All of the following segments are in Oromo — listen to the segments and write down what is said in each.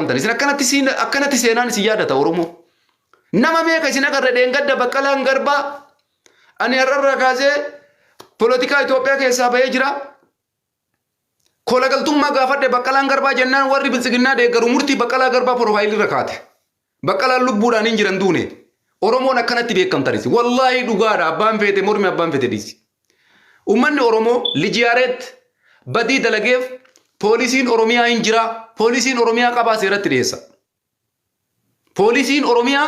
beekamtan. Isin akkanatti siin akkanatti seenaan isin yaadata Oromoo. Nama meeqa isin agarre dheengadda Baqqalaan Garbaa ani har'arraa kaasee polotikaa Itoophiyaa keessaa bahee jira. Kolagaltummaa gaafadhe Baqqalaan Garbaa jennaan warri biltsiginnaa deeggaru murtii Baqqalaa Garbaa porofaayilii irra kaate. Baqqalaan lubbuudhaan hin jiran duune. Oromoon akkanatti beekamtanis. Wallaahi dhugaadha abbaan feete mormi abbaan feete dhiisi. Uummanni Oromoo Lijiyaareet badii dalageef poolisiin Oromiyaa hin jira. Poolisiin Oromiyaa qabaa seeratti dhiyeessa. Poolisiin Oromiyaa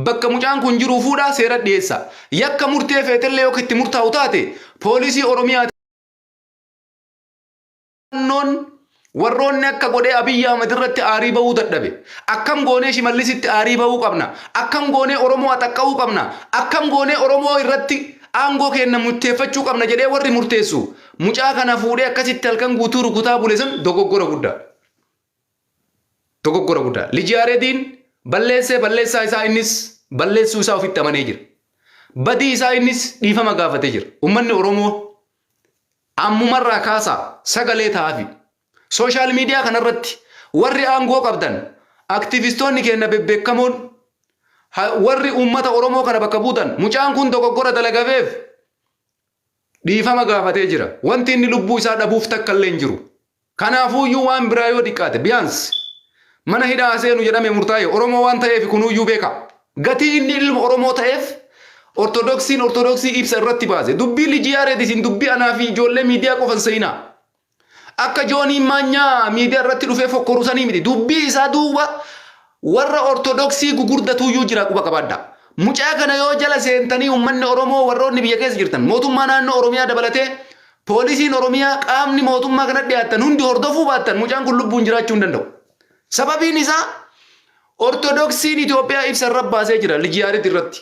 bakka mucaan kun jiru fuudhaa seera dhiyeessa. Yakka murtee feetellee yoo itti murtaa'u taate poolisii Oromiyaa Naannoon warroonni akka godhee Abiyyi Ahmad irratti aarii bahuu dadhabe. Akkam goonee Shimallisitti aarii bahuu qabna? Akkam goonee Oromoo axaqqa'uu qabna? Akkam goonee Oromoo irratti aangoo keenna murteeffachuu qabna jedhee warri murteessu mucaa kana fuudhee akkasitti halkan guutuu rukutaa bule sun dogoggora guddaa. Dogoggora guddaa. Liji Yaareediin balleessee balleessaa isaa innis balleessuu isaa ofitti amanee jira. Badii isaa innis dhiifama gaafatee jira. Uummanni Oromoo Ammumarraa kaasaa sagalee ta'aafi. Sooshaal miidiyaa kanarratti warri aangoo qabdan aktivistoonni keenya bebbeekamoon warri uummata Oromoo kana bakka buutan mucaan kun dogoggora dalagameef dhiifama gaafatee jira. Wanti inni lubbuu isaa dhabuuf takka illee hin jiru. Kanaafuuyyuu waan biraa yoo diqqaate biyaans mana hidhaa haa seenu jedhame murtaa'e Oromoo waan ta'eef kunuuyyuu beeka. Gatii inni ilma Oromoo ta'eef Ortodoksiin Ortodoksii ibsa irratti baase. Dubbii Liji Yaareed isin dubbii anaa fi ijoollee miidiyaa qofa hin seenaa. Akka Jooniin Maanyaa miidiyaa irratti dhufee fokkoru sanii miti. Dubbii isaa duuba warra Ortodoksii gugurdatuuyyuu jira quba qabaadha. Mucaa kana yoo jala seentanii uummanni Oromoo warroonni biyya keessa jirtan mootummaa naannoo Oromiyaa dabalatee Poolisiin Oromiyaa qaamni mootummaa kana dhiyaattan hundi hordofuu baattan mucaan kun lubbuun jiraachuu hin danda'u. Sababiin isaa Ortodoksiin Itoophiyaa ibsa irra baasee jira Liji Yaarid irratti.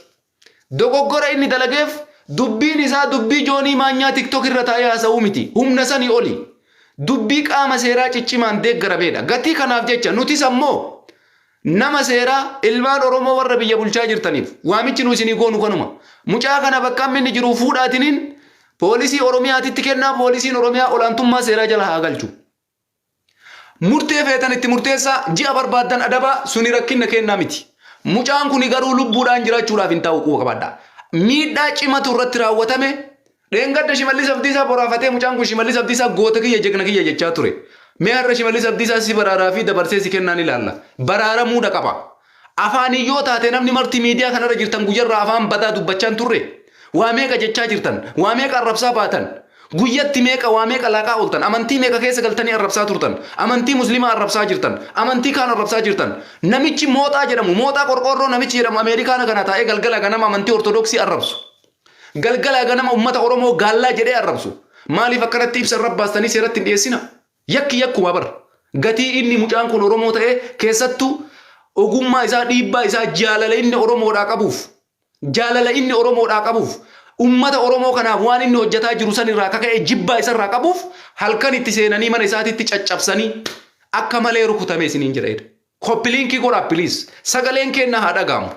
Dogoggora inni dalageef dubbiin isaa dubbii Joonii Maanyaa TikTok irra taa'ee haasa'uu miti. Humna sanii oli. Dubbii qaama seeraa ciccimaan deeggarameedha. Gatii kanaaf jecha nutis ammoo Nama seeraa ilmaan Oromoo warra biyya bulchaa jirtaniif waamichi nu isinii goonu kanuma. Mucaa kana bakka amma inni jiru fuudhaatiniin poolisii Oromiyaatitti kennaa poolisiin Oromiyaa olaantummaa seeraa jala haa galchu. Murtee feetan itti murteessaa ji'a barbaaddan adabaa suni rakkinna keennaa miti. Mucaan kuni garuu lubbuudhaan jiraachuudhaaf hin taa'u quba qabaadhaa. Miidhaa cimatu irratti raawwatame Dheengadda Shimallis Abdiisaa boraafatee mucaan kun Shimallis Abdiisaa goota kiyya jegna kiyya jechaa ture. Mee har'a Shimallis Abdiisaa si baraaraa fi dabarsee si kennaan ilaalla. Baraaramuudha qaba. Afaaniin yoo taate namni marti miidiyaa kanarra jirtan guyyarraa afaan badaa dubbachaa hin turre. Waa meeqa jechaa jirtan? Waa meeqa arrabsaa baatan? Guyyatti meeqa waa meeqa laaqaa ooltan? Amantii meeqa keessa galtanii arrabsaa turtan? Amantii musliimaa arrabsaa jirtan? Amantii kaan arrabsaa jirtan? Namichi Mooxaa jedhamu, Mooxaa Qorqoorroo namichi jedhamu Ameerikaana kana taa'ee galgala ganama amantii Ortodoksii arrabsu. Galgalaa ganama ummata Oromoo gaallaa jedhee arrabsu. Maaliif akkanatti ibsa irra baastanii seeratti hin dhiyeessina? Yakki yakkuma bar. Gatii inni mucaan kun Oromoo ta'ee keessattuu ogummaa isaa dhiibbaa isaa jaalala inni Oromoodhaa qabuuf jaalala inni Oromoodhaa qabuuf ummata Oromoo kanaaf waan inni hojjetaa jiru san irraa kaka'e jibbaa isarraa qabuuf halkan itti seenanii mana isaatitti caccabsanii akka malee rukutame isiniin jedha eda. Copy link godhaa please. Sagaleen keenna haa dhaga'amu.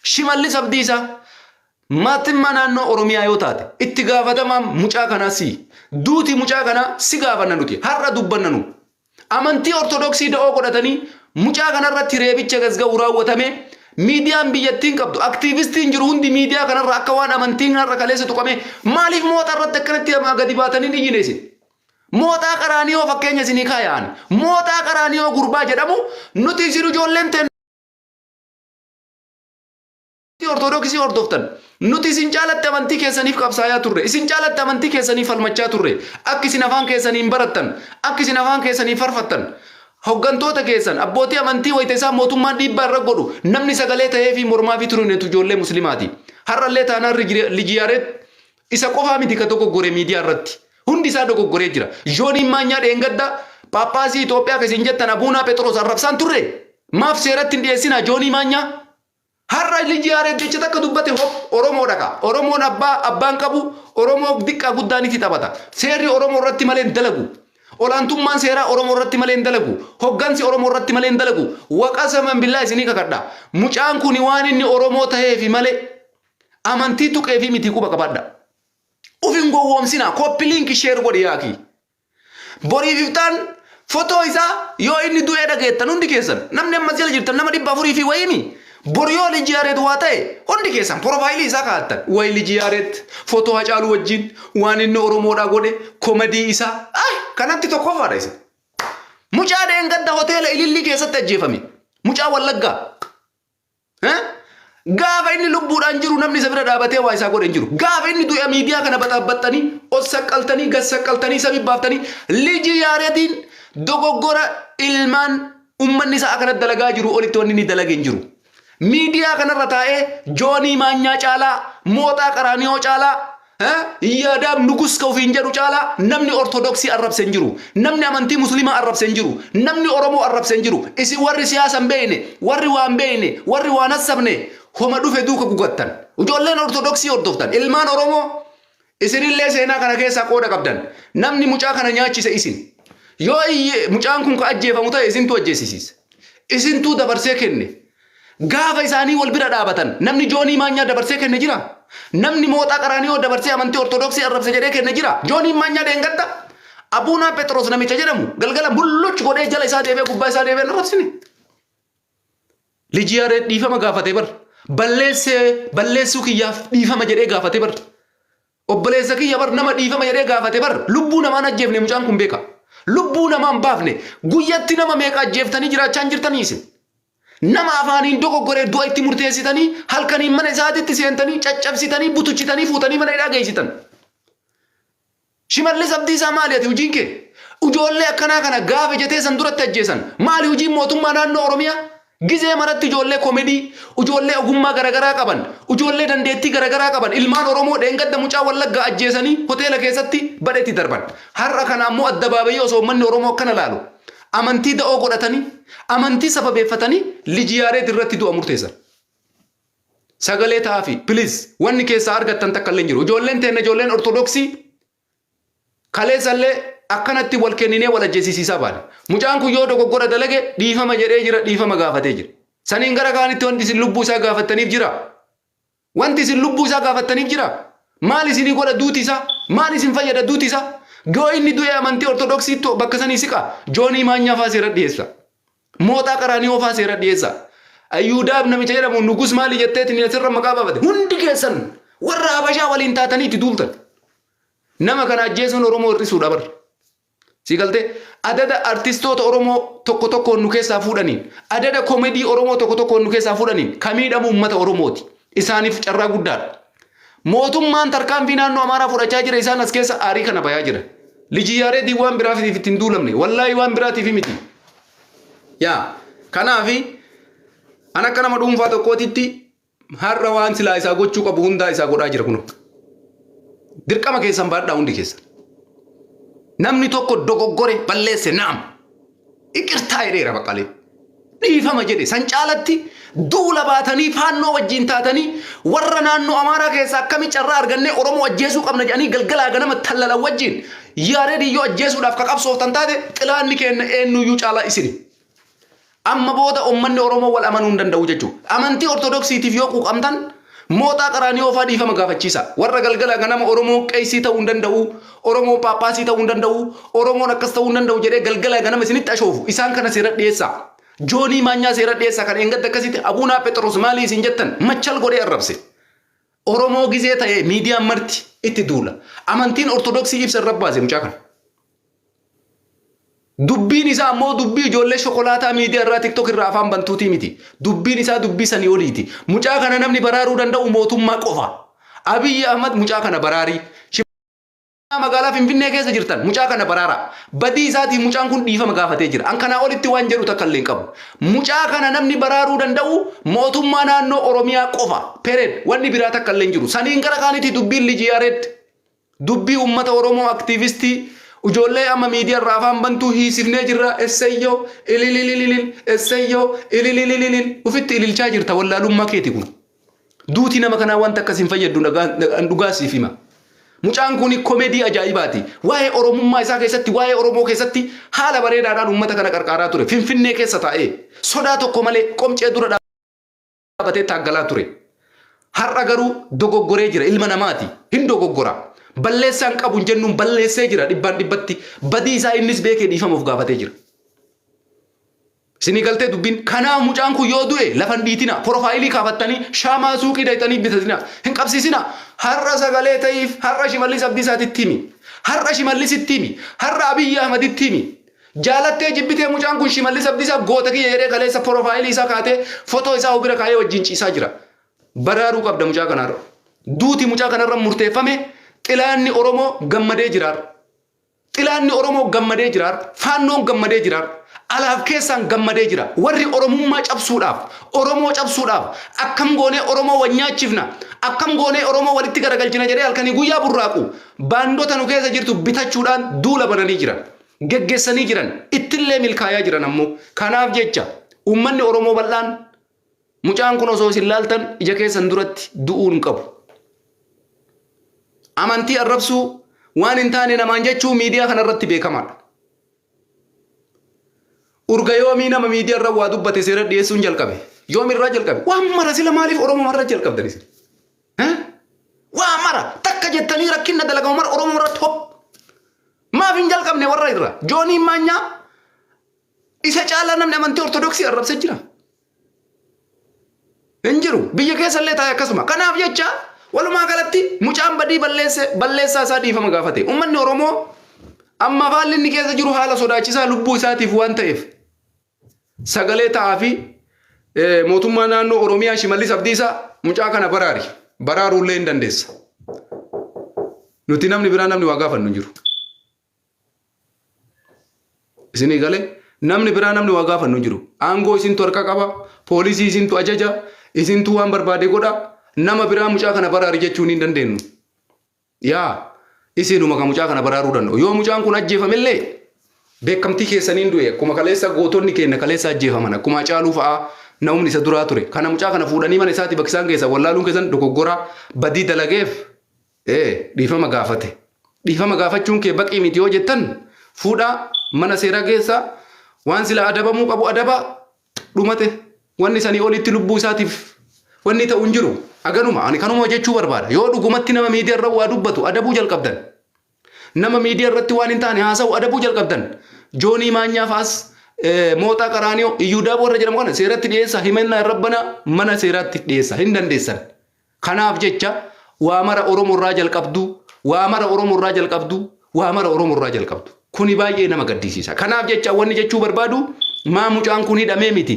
Shimallis Abdiisaa Maatimmaa naannoo Oromiyaa yoo taate itti gaafatamaan mucaa kanaa si'i. Duuti mucaa kanaa si gaafanna nuti. Har'a dubbanna nu. Amantii Ortodoksii da'oo godhatanii mucaa kanarratti reebicha gasga'u raawwatame miidiyaan biyyattiin qabdu aktiivistiin jiru hundi miidiyaa kanarra akka waan amantiin har'a kaleessa tuqame maaliif mooxa irratti akkanatti gadi baatanii hin iyyine isin? Mooxaa Qaraaniyoo fakkeenya isinii kaayaan. Mooxaa Qaraaniyoo gurbaa jedhamu nuti isin ijoolleen teen Ortodoksii hordoftan nuti isin caalatti amantii keessaniif qabsaayaa turre isin caalatti amantii keessaniif falmachaa turre akka isin afaan keessaniin barattan akka isin afaan keessaniin farfattan hoggantoota keessan abbootii amantii wayita isaan mootummaan dhiibbaa irra godhu namni sagalee ta'ee fi mormaa fi ture nuti ijoollee muslimaati har'allee taanaan Liji Yaareed isa qofaa miti ka dogoggore miidiyaa irratti hundi isaa dogoggoree jira. Jooniin Maanyaa dheengadda Phaaphaasii Itoophiyaa ka isin jettan Abuunaa Phexros arrabsaan turre maaf seeratti hin dhiyeessinaa Joonii Maanyaa? Har'a Liji Yaareed jecha takka dubbate hop Oromoodha ka. Oromoon abbaa abbaan qabu Oromoo diqqaa guddaan itti taphata. Seerri Oromoo irratti malee hin dalagu. Olaantummaan seeraa Oromoo irratti malee hin dalagu. Hoggansi Oromoo irratti malee hin dalagu. Waqasaman billaa isinii kakadha. Mucaan kuni waan inni Oromoo ta'eefi malee amantii tuqeefi miti quba qabadha. Uf hin gowwoomsinaa. Copy link share godhi yaakii. Boriif iftaan Fotoo isaa yoo inni du'ee dhageettan hundi keessan namni ammas jala jirtan nama 400 fi wayiimi. Bor yoo Liji Yaareed waa ta'e hundi keessan porofaayilii isaa kaa'attan. Wayi Liji Yaareed fotoo Hacaaluu wajjin waan inni Oromoodhaa godhe komedii isaa ay kanatti tokkoffaadha isin. Mucaa dheengadda hoteela Ilillii keessatti ajjeefame. Mucaa Wallaggaa. Eh? Gaafa inni lubbuudhaan jiru namni isa bira dhaabatee waa isaa godhe hin jiru. Gaafa inni du'e miidiyaa kana baxaabbaxxanii, ol saqqaltanii, gad saqqaltanii, sami baaftanii Liji Yaareediin dogoggora ilmaan ummanni isaa akkanatti dalagaa jiru olitti wanni inni dalage hin jiru. Miidiyaa kanarra taa'ee Joonii Maanyaa caalaa, Mooxaa Qaraaniyoo caalaa, Yaadaam nugus ka ofiin jedhu caalaa namni Ortodoksii arrabse hin jiru. Namni amantii Musliimaa arrabse hin jiru. Namni Oromoo arrabse hin jiru. Isin warri siyaasa hin beekne, warri waa hin beekne, warri waa hin hassabne homa dhufe duuka gugattan. Ijoolleen Ortodoksii hordoftan. Ilmaan Oromoo isinillee seenaa kana keessaa qooda qabdan. Namni mucaa kana nyaachise isin. Yoo iyye mucaan kun ka ajjeefamu ta'e isintu ajjeesisiise. Isintuu dabarsee kenne. Gaafa isaanii wal bira dhaabatan namni Joonii Maanyaa dabarsee kenne jira? Namni Mooxaa Qaraaniyoo dabarsee amantii Ortodoksii arrabse jedhee kenne jira? Jooniin Maanyaa dheengadda Abuunaa Phexros namicha jedhamu galgala mulluch godhee jala isaa deebi'ee gubbaa isaa deebi'ee hin arrabsine. Liji Yaareed dhiifama gaafatee bar. Balleessee balleessuu kiyyaaf dhiifama jedhee gaafatee bar. Obboleessa kiyya bar nama dhiifama jedhee gaafate bar lubbuu namaan ajjeefne mucaan kun beeka. Lubbuu namaan baafne guyyatti nama meeqa ajjeeftanii jiraachaa hin jirtanii isin. Nama afaaniin dogoggoree du'a itti murteessitanii halkaniin mana isaatitti seentanii caccabsitanii butuchitanii fuutanii mana hidhaa geessitan. Shimallis Abdiisaa maali ati hojiin kee? Ijoollee akkanaa kana gaafa jetee san duratti ajjeesan maali hojiin mootummaa naannoo Oromiyaa? Gizee maratti ijoollee komedii, ijoollee ogummaa garagaraa qaban, ijoollee dandeettii garagaraa qaban, ilmaan Oromoo dheengadda mucaa Wallaggaa ajjeesanii hoteela keessatti badhetti darban. Har'a kana ammoo addabaabayii osoo uummanni Oromoo akkana laalu amantii da'oo godhatanii, amantii sababeeffatanii Liji Yaareed irratti du'a murteessan. Sagalee ta'aafi please wanni keessaa argattan takka illee hin jiru. Ijoolleen teenna ijoolleen Ortodoksii Kaleessallee akkanatti wal kenninee wal ajjeesisiisaa baane. Mucaan kun yoo dogoggora dalage dhiifama jedhee jira, dhiifama gaafatee jira. Saniin gara kaanitti wanti isin lubbuu isaa gaafattaniif jira. Wanti isin lubbuu isaa gaafattaniif jira. Maal isinii godha duuti isaa? Maal isin fayyada duuti isaa? Yoo inni du'e amantii Ortodoksiitti bakka sanii siqa. Joonii Maanyaa faa seera dhiyeessa. Mooxaa Qaraaniyoo faa seera dhiyeessa. Ayyuudaab namicha jedhamu nugus maali jetteetiin asirra maqaa baafate. Hundi keessan warra Habashaa waliin taatanii itti duultan. Nama kana ajjeesuun Oromoo hir'isuudha bar. Sii galtee adada artistoota Oromoo tokko tokkoon nu keessaa fuudhaniin adada komedii Oromoo tokko tokkoon nu keessaa fuudhaniin ka miidhamu uummata Oromooti. Isaaniif carraa guddaadha. Mootummaan tarkaanfii naannoo Amaaraa fudhachaa jira isaan as keessa aarii kana bayaa jira. Liji Yaareedii waan biraatiif ittiin duulamne wallaahii waan biraatiif miti. Yaa kanaafi an akka nama dhuunfaa tokkootitti Har'a waan silaa isaa gochuu qabu hundaa isaa godhaa jira kunoo. Dirqama keessan baadhaa hundi keessan. Namni tokko dogoggore balleesse naam. Iqirtaa jedheera baqqalee. Dhiifama jedhe san caalatti duula baatanii faannoo wajjin taatanii warra naannoo Amaaraa keessaa akkami carraa argannee Oromoo ajjeesuu qabna jedhanii galgalaa ganama tallalan wajjin Yaareed iyyuu ajjeesuudhaaf ka qabsooftan taate xilaanni keenna eenyuyyuu caalaa isini. Amma booda ummanni Oromoo wal amanuu hin danda'u jechuudha. Amantii Ortodoksiitiif yoo quuqamtan Mooxaa Qaraaniyoo faa dhiifama gaafachiisa. Warra galgala ganama Oromoon qeessii ta'uu hin danda'u, Oromoon Phaaphaasii ta'uu hin danda'u, Oromoon akkas ta'uu hin danda'u jedhee galgala ganama isinitti ashoofu isaan kana seera dhiyeessaa. Joonii Maanyaa seera dhiyeessaa kan eengadda akkasitti Abuunaa Phexros maalii isin jettan machal godhee arrabse. Oromoo gizee ta'e miidiyaan marti itti duula. Amantiin Ortodoksii ibsa irra baase mucaa kana. Dubbiin isaa ammoo dubbii ijoollee shokolaataa miidiyaa irraa tiktok irraa afaan bantuutii miti. Dubbiin isaa dubbii sanii oliiti. Mucaa kana namni baraaruu danda'u mootummaa qofa. Abiyyi Ahmad mucaa kana baraarii. Magaalaa Finfinnee keessa jirtan mucaa kana baraaraa. Badii isaatiif mucaan kun dhiifama gaafatee jira. An kanaa olitti waan jedhu takka illee hin qabu. Mucaa kana namni baraaruu danda'u mootummaa naannoo Oromiyaa qofa. Pered wanni biraa takka illee hin jiru. Saniin gara kaanitti dubbiin Liji Yaared Dubbii uummata Oromoo aktiivistii ijoollee amma miidiyaa irraa afaan bantuu hiisifnee jirra esseyyoo ililililil esseyyoo ililililil ufitti ililchaa jirta wallaalummaa keeti kun. Duuti nama kanaa wanta akkas hin fayyaddu dhugaa siif hima. Mucaan kun komedii ajaa'ibaati. Waa'ee Oromummaa isaa keessatti waa'ee Oromoo keessatti haala bareedaadhaan uummata kana qarqaaraa ture. Finfinnee keessa taa'ee sodaa tokko malee qomcee dura dhaabatee taaggalaa ture. Har'a garuu dogoggoree jira ilma namaati. Hin dogoggora. Balleessaan qabu hin jennuun balleessee jira dhibbaan dhibbatti. Badii isaa innis beekee dhiifama of gaafatee jira. Isinii galtee dubbiin? Kanaaf mucaan kun yoo du'e lafa hin dhiitina. Porofaayilii kaafattanii shaamaa suuqii dhayxanii bitatina. Hin qabsiisina. Har'a sagalee ta'iif har'a Shimallis Abdiisaatitti himi. Har'a Shimallisitti himi. Har'a Abiyyi Ahmaditti himi. Jaalattee jibbitee mucaan kun Shimallis Abdiisaa goota kiyya jedhee kaleessa porofaayilii isaa kaatee fotoo isaa of bira kaa'ee wajjin ciisaa jira. Baraaruu qabda mucaa kana har'a. Duuti mucaa kanarra murteeffame xilaanni Oromoo gammadee jira har'a. Xilaanni Oromoo gammadee jira har'a. Faannoon gammadee jira har'a. Alaaf keessaan gammadee jira. Warri Oromummaa cabsuudhaaf, Oromoo cabsuudhaaf, akkam goonee Oromoo wal nyaachifna, akkam goonee Oromoo walitti garagalchina jedhee halkanii guyyaa burraaqu baandota nu keessa jirtu bitachuudhaan duula bananii jiran. Geggeessanii jiran. Ittillee milkaayaa jiran ammoo. Kanaaf jecha uummanni Oromoo bal'aan Mucaan kun osoo isin laaltan ija keessan duratti du'uu hin qabu. Amantii arrabsuu waan hin taane namaan jechuu miidiyaa kana irratti beekamaadha. Urga yoomii nama miidiyaa irra waa dubbate seera dhiyeessuun jalqabe. Yoom irraa jalqabe? Waan mara sila maaliif Oromoo marra jalqabdan isin? Waa mara takka jettanii rakkinna dalagamu mara Oromoo irratti hop. Maaf hin jalqabne warra irra? Jooniin maanyaa isa caalaa namni amantii Ortodoksii arrabse jira. Hin jiru. Biyya keessa illee taa'e akkasuma. Kanaaf jecha walumaa galatti mucaan badii balleesse balleessaa isaa dhiifama gaafate. Uummanni Oromoo amma haalli inni keessa jiru haala sodaachisaa lubbuu isaatiif waan ta'eef sagalee ta'aa fi mootummaa naannoo Oromiyaa Shimallis Abdiisaa mucaa kana baraari. Baraaruullee hin dandeessa. Nuti namni biraa namni waa gaafannu hin jiru. Isinii galee namni biraa namni waa gaafannu hin jiru. Aangoo isintu harka qaba, poolisii isintu ajaja, isintu waan barbaade godha. Nama biraa mucaa kana baraari jechuun hin dandeenyu. Yaa isinuma kan mucaa kana baraaruu danda'u. Yoo mucaan kun ajjeefamellee beekamtii keessaniin du'e akkuma kaleessa gootonni keenya kaleessa ajjeefaman akkuma Hacaaluu fa'aa namni isa duraa ture. Kana mucaa kana fuudhanii mana isaatii bakka isaan geessan wallaaluun keessan dogoggora badii dalageef Ee, dhiifama gaafate. Dhiifama gaafachuun kee baqii miti yoo jettan fuudhaa mana seeraa geessaa waan sila adabamuu qabu adabaa dhumate wanni sanii olitti lubbuu isaatiif wanni ta'u hin jiru. Aganuma ani kanuma jechuu barbaada. Yoo dhugumatti nama miidiyaa irra waa dubbatu adabuu jalqabdan. Nama miidiyaa irratti waan hin taane haasa'u adabuu jalqabdan. Joonii Maanyaa fa'as Mooxaa Qaraaniyoo Iyyuu Daaboo warra jedhamu kana seeratti dhiyeessaa himannaa irra banaa mana seeraatti dhiyeessaa hin dandeessan. Kanaaf jecha waa mara Oromo irraa jalqabdu, waa mara Oromo irraa jalqabdu, waa mara Oromo irraa jalqabdu. Kuni baay'ee nama gaddisiisa. Kanaaf jecha wanni jechuu barbaadu maa mucaan kun hidhamee miti.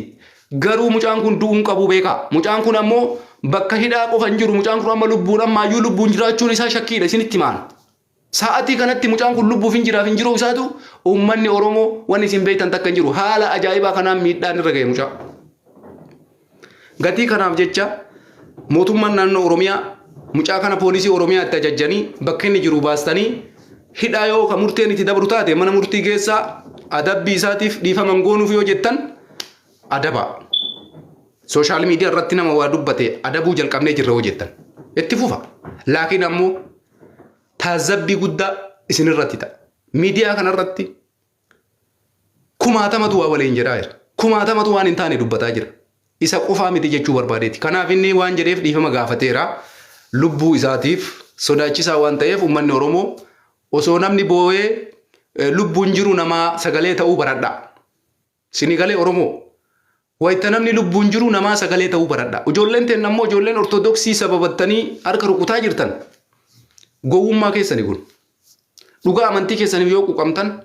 Garuu mucaan kun du'uu hin qabu beekaa. Mucaan kun ammoo bakka hidhaa qofa hin jiru. Mucaan kun amma lubbuun ammaayyuu lubbuun jiraachuun isaa shakkiidha isinitti himaan. Sa'atii kanatti mucaan kun lubbuuf hin jiraaf hin jiruu isaatu uummanni Oromoo wanni isin beektan takka hin jiru. Haala ajaa'ibaa kanaan miidhaan irra ga'e mucaa. Gatii kanaaf jecha mootummaan naannoo Oromiyaa mucaa kana poolisii Oromiyaa itti ajajjanii bakka inni jiru baastanii hidhaa yoo ka murteen itti dabru taate mana murtii geessaa adabbii isaatiif dhiifama hin goonuuf yoo jettan adabaa. Sooshaal miidiyaa irratti nama waa dubbate adabuu jalqabnee jirra yoo jettan itti fufa. Laakiin ammoo taazzabbii guddaa isinirratti ta'a. Miidiyaa kanarratti kumaatamatu waa waliin jedhaa jira. Kumaatamatu waan hin taane dubbataa jira. Isa qofaa miti jechuu barbaadeeti. Kanaaf inni waan jedheef dhiifama gaafateera. Lubbuu isaatiif sodaachisaa waan ta'eef uummanni Oromoo osoo namni boo'ee lubbuun jiru namaa sagalee ta'uu baradhaa. Sini galee Oromoo. Wayta namni lubbuun jiru namaa sagalee ta'uu baradha. Ijoolleen teenna ammoo ijoolleen Ortodoksii sababattanii harka rukutaa jirtan gowwummaa keessani kun. Dhugaa amantii keessaniif yoo quuqamtan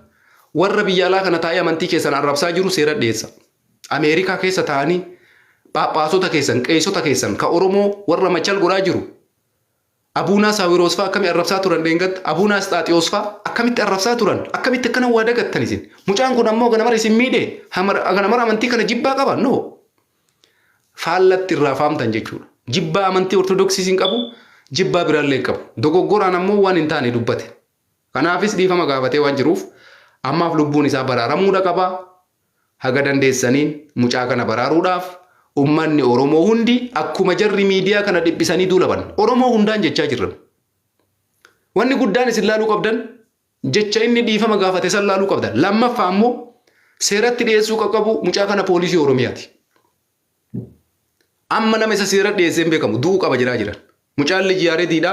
warra biyya alaa kana taa'ee amantii keessan arrabsaa jiru seera dhiyeessa. Ameerikaa keessa taa'anii phaaphaasota keessan, qeessota keessan ka Oromoo warra machal godhaa jiru Abuunaa Saawiroos faa akkami arrabsaa turan dheengadda? Abuunaa Isxaaxiyoos faa akkamitti arrabsaa turan? Akkamitti akkana waa dagattan isin? Mucaan kun ammoo ganamara isin miidhe? Ganamara amantii kana jibbaa qaba? No. Faallatti irraa faamtan jechuudha. Jibbaa amantii Ortodoksii hin qabu, jibbaa biraallee hin qabu. Dogoggoraan ammoo waan hin taane dubbate. Kanaafis dhiifama gaafatee waan jiruuf ammaaf lubbuun isaa baraaramuudha qaba. Haga dandeessaniin mucaa kana baraaruudhaaf ummanni Oromoo hundi akkuma jarri miidiyaa kana dhiphisanii duulaban Oromoo hundaan jechaa jirran. Wanni guddaan isin laaluu qabdan jecha inni dhiifama gaafate san laaluu qabdan. Lammaffaa ammoo seeratti dhiyeessuu qaqqabu mucaa kana poolisii Oromiyaati. Amma nama isa seera dhiyeessee hin beekamu du'uu qaba jedhaa jiran. Mucaan liji Yaarediidha.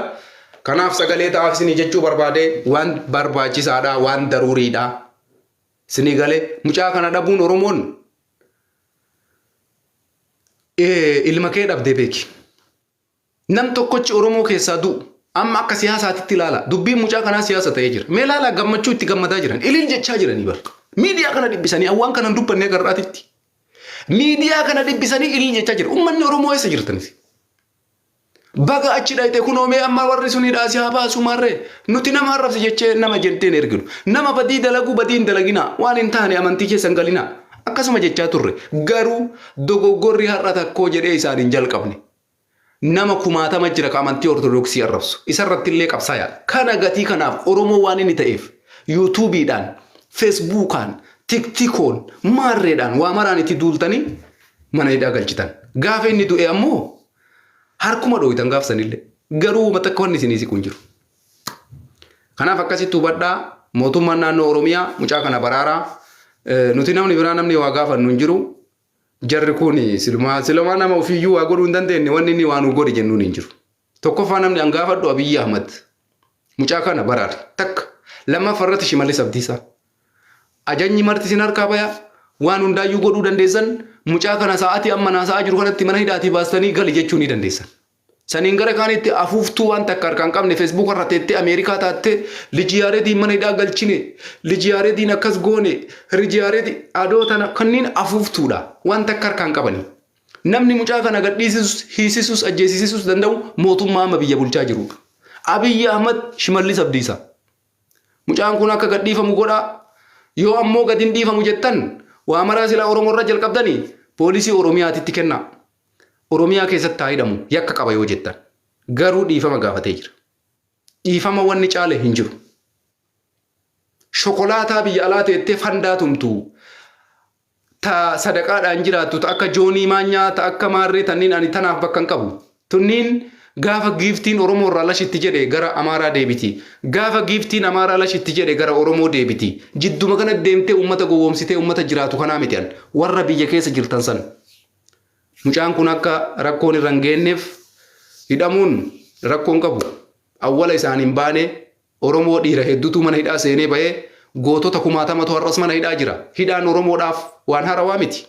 Kanaaf sagalee ta'aaf isinii jechuu barbaade waan barbaachisaadha waan daruuriidha. Isinii galee mucaa kana dhabuun Oromoon Ilma kee dhabdee beeki. Nam tokkochi Oromoo keessaa du'u amma akka siyaasaatitti ilaala. Dubbiin mucaa kanaa siyaasa ta'ee jira. Mee ilaalaa gammachuu itti gammadaa jiran. Ilil jechaa jiranii bar. Miidiyaa kana dhibbisanii awwaan kana hin dubbannee garraatitti. Miidiyaa kana dhibbisanii ilil jechaa jira. Uummanni Oromoo eessa jirtanis? Baga achi dhayxe kunoo mee amma warri sun hidhaa si haa baasu maarree nuti nama arrabsi jechee nama jenteen erginu. Nama badii dalaguu badii hin dalaginaa waan hin taane amantii keessa hin galinaa. Akkasuma jechaa turre garuu dogoggorri har'a takkoo jedhee isaan hin jalqabne. Nama kumaatama jira ka amantii Ortodoksii arrabsu. Isarratti illee qabsaayaa. Kana gatii kanaaf Oromoo waan inni ta'eef yuutuubiidhaan, feesbuukaan, tiktikoon, maarreedhaan waa maraan itti duultanii mana hidhaa galchitan. Gaafa inni du'e ammoo harkuma dhooytan gaaf sanillee. Garuu wama takka wanni isinii siqu hin jiru. Kanaaf akkasitti hubadhaa mootummaan naannoo Oromiyaa mucaa kana baraaraa. Nuti namni biraa namni waa gaafannu hin jiru. Jarri kun silumaa silumaa nama ofiiyyuu waa godhuu hin dandeenye wanni inni waa nu godhe jennuun hin jiru. Tokkoffaa namni an gaafadhu Abiyyi Ahmad. Mucaa kana baraari. Takka. Lammaffaa irratti Shimallis Abdiisaa. Ajanyi marti isin harkaa baya. Waan hundaayyuu godhuu dandeessan. Mucaa kana sa'aatii amma naasa'aa jiru kanatti mana hidhaatii baastanii gali jechuu ni dandeessan. Saniin gara kaanitti afuuftuu waan takka harkaa hin qabne Facebook irra teettee Ameerikaa taattee Liji Yaareediin mana hidhaa galchine, Liji Yaareediin akkas goone, Liji Yaareedii adoo tana kanneen afuuftuudha. Waan takka harkaa hin qabani. Namni mucaa kana gadhiisisus, hiisisus, ajjeesisisus danda'u mootummaa amma biyya bulchaa jirudha. Abiyyi Ahmad Shimallis Abdiisaa. Mucaan kun akka gadhiifamu godhaa. Yoo ammoo gad hin dhiifamu jettan waa maraa silaa Oromoo irra jalqabdanii poolisii Oromiyaatitti kennaa. Oromiyaa keessatti haa hidhamu yakka qaba yoo jettan. Garuu dhiifama gaafatee jira. Dhiifama wanni caale hin jiru. Shokolaataa biyya alaa teettee fandaa tumtu ta sadaqaadhaan jiraattu ta akka joonii maanyaa ta akka maarree tanniin ani tanaaf bakka hin qabu. Tunniin gaafa giiftiin Oromoo irraa lashitti jedhe gara Amaaraa deebiti. Gaafa giiftiin Amaaraa lashitti jedhe gara Oromoo deebiti. Jidduma kana deemtee uummata gowwoomsitee uummata jiraatu kanaa miti an. Warra biyya keessa jirtan san. Mucaan kun akka rakkoon irra hin geenneef hidhamuun rakkoo hin qabu. Awwala isaan hin baane Oromoo dhiira hedduutu mana hidhaa seenee bahee gootota kumaatamatu har'as mana hidhaa jira. Hidhaan Oromoodhaaf waan harawaa miti.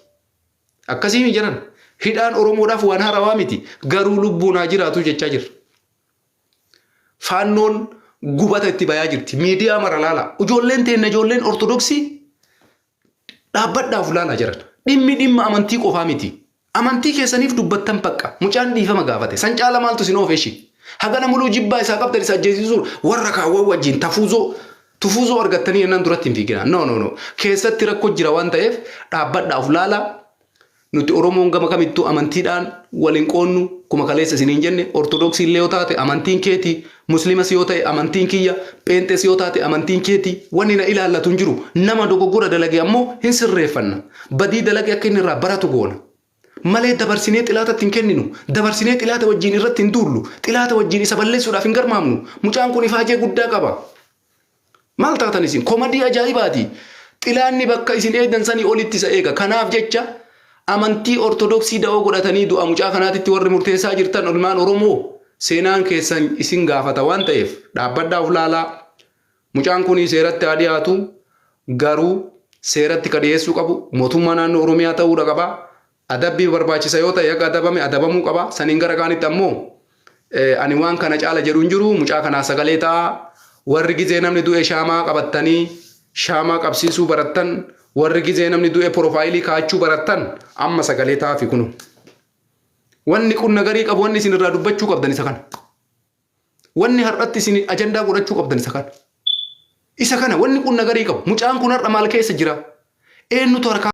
Akkasii mi jedhan? Hidhaan Oromoodhaaf waan harawaa miti. Garuu lubbuun haa jiraatu jechaa jirra. Faannoon gubata itti bayaa jirti. Miidiyaa mara laala. Ijoolleen teenna ijoolleen Ortodoksii dhaabbadhaaf laalaa jiran. Dhimmi dhimma amantii qofaa miti. Amantii keessaniif dubbattan bakka. Mucaan dhiifama gaafate. San caala maaltu isin oofe ishii? Hagana muluu jibbaa isaa qabdan isa ajjeesisuu warra kaawwan wajjin tafuuzoo tufuuzoo argattanii jennaan duratti hin fiiginaa. No no no. Keessatti rakkoo jira waan ta'eef dhaabbadhaaf laalaa. Nuti Oromoon gama kamittuu amantiidhaan wal hin qoonnu kuma kaleessa isiniin jenne Ortodoksii illee yoo taate amantiin keeti Muslimas yoo ta'e amantiin kiyya Pheenxees yoo taate amantiin keeti wanni na ilaallatu hin jiru nama dogoggora dalage ammoo hin sirreeffanna badii dalage akka inni irraa baratu goona malee dabarsinee xilaatatti hin kenninu dabarsinee xilaata wajjiin irratti hin duullu xilaata wajjiin isa balleessuudhaaf hin garmaamnu mucaan kun ifaajee guddaa qaba. Maal taatan isin? Komadii ajaa'ibaati. Xilaanni bakka isin eegdan sanii olitti isa eega. Kanaaf jecha amantii Ortodoksii da'oo godhatanii du'a mucaa kanaatitti warri murteessaa jirtan ilmaan Oromoo seenaan keessan isin gaafata waan ta'eef dhaabbadhaa of laalaa. Mucaan kun seeratti haa dhiyaatu garuu seeratti ka dhiyeessuu qabu mootummaa naannoo Oromiyaa ta'uudha qaba. Adabbii barbaachisa yoo ta'e akka adabame adabamuu qaba. Saniin gara kaanitti ammoo ani waan kana caala jedhu hin jiru. Mucaa kanaa sagalee ta'a. Warri gizee namni du'e shaamaa qabattanii shaamaa qabsiisuu barattan warri gizee namni du'e porofaayilii kaa'achuu barattan amma sagalee ta'aafi kunu. Wanni qunna garii qabu wanni isin irraa dubbachuu qabdan isa kana. Wanni har'atti isin ajandaa godhachuu qabdan isa kana. Isa kana wanni qunna garii qabu. Mucaan kun har'a maal keessa jira? Eenyutu harkaa